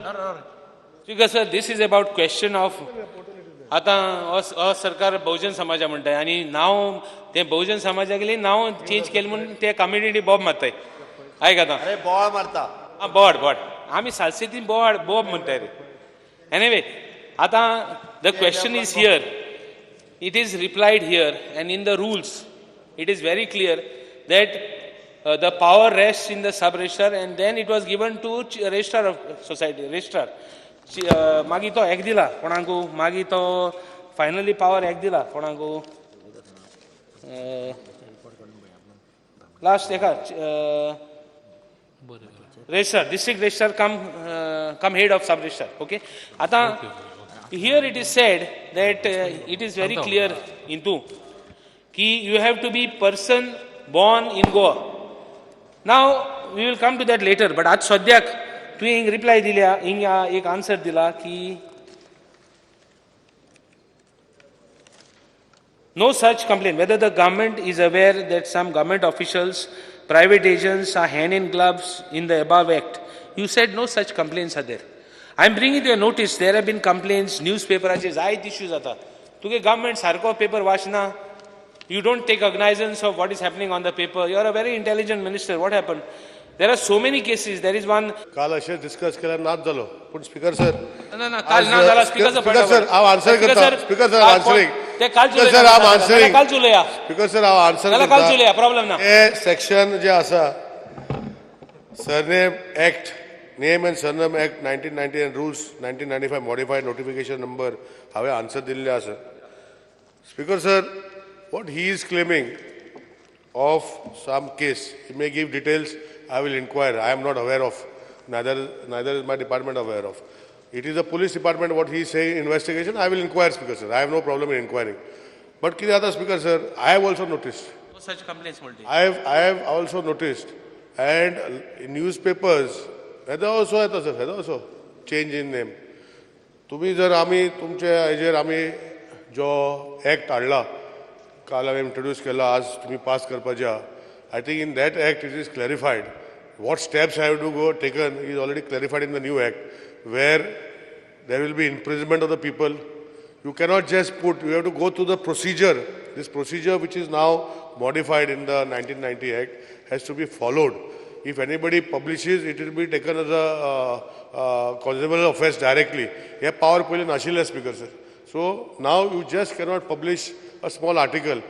Speaker sir, this is about question of आतां हो सरकार बहुजन समाजा म्हणटाय आनी नांव तें बहुजन समाजा गेली नांव चेंज केलें म्हूण ते कम्युनिटी बोब मारताय. आयक आतां. अरे, बोवाळ मारता. आं, बोवाड बोवाड. आमी सालसेतीन बोवाड बोब म्हणटाय रे. एनिवे, आतां the question is here, it is replied here, and in the rules it is very clear that the power rests in the sub registrar, and then it was given to registrar of society, registrar. मागीर तो एक दिला कोणाकू, मागीर तो finally power एक दिला कोणाकू, last एका registrar, district registrar cum head of sub registrar, okay? आतां here it is said that it is very clear into की you have to be person born in Goa. Now we will come to that later, but आज सद्याक तुवें हिंग reply दिल्या, हिंग एक answer दिला की no such complaint. Whether the government is aware that some government officials, private agents are hand in gloves in the above act. You said no such complaints are there. I am bringing to your notice there have been complaints, newspaper जायत issues जाता. तुगे government सारको paper वाचना. You don't take cognizance of what is happening on the paper. You are a very intelligent minister. What happened? There are so many cases. There is one. काल अशें discuss केल्यार नाच जालो, पूण स्पीकर सर, ना ना, काल ना जाला. स्पीकर. स्पीकर सर, हांव आन्सर करता. Speaker sir, answering. ते काल. स्पीकर सर, हांव आन्सरिंग. काल चुलया. स्पीकर सर, हांव आन्सर. जाल्यार काल चुलया, प्रॉब्लेम ना. हे सेक्शन जे आसा, Surname Act, Name and Surname Act 1990 and Rules 1995 modified, notification number, हांवें आन्सर दिल्लें आसा. Speaker sir, what he is claiming of some case, he may give details, I will inquire. I am not aware of, neither is my department aware of. It is the police department, what he is saying, investigation, I will inquire, Speaker sir. I have no problem in inquiring. But कितें जाता, Speaker sir, I have also noticed. No such complaints म्हणटी. I have also noticed, and in newspapers, हेजो also येता sir, हेजो also change in name. तुमी जर आमी तुमच्या हेजेर आमी जो एक्ट हाडला, काल हांवें इंट्रोड्यूस केला, आज तुमी पास करपाचे आहा, I think in that act it is clarified what steps have to go taken is already clarified in the new act, where there will be imprisonment of the people. You cannot just put, you have to go through the procedure. This procedure, which is now modified in the 1990 Act, has to be followed. If anybody publishes, it will be taken as a cognizable offense directly. Hey power पयलीं नाशिल्लें, speaker sir. So now you just cannot publish a small article.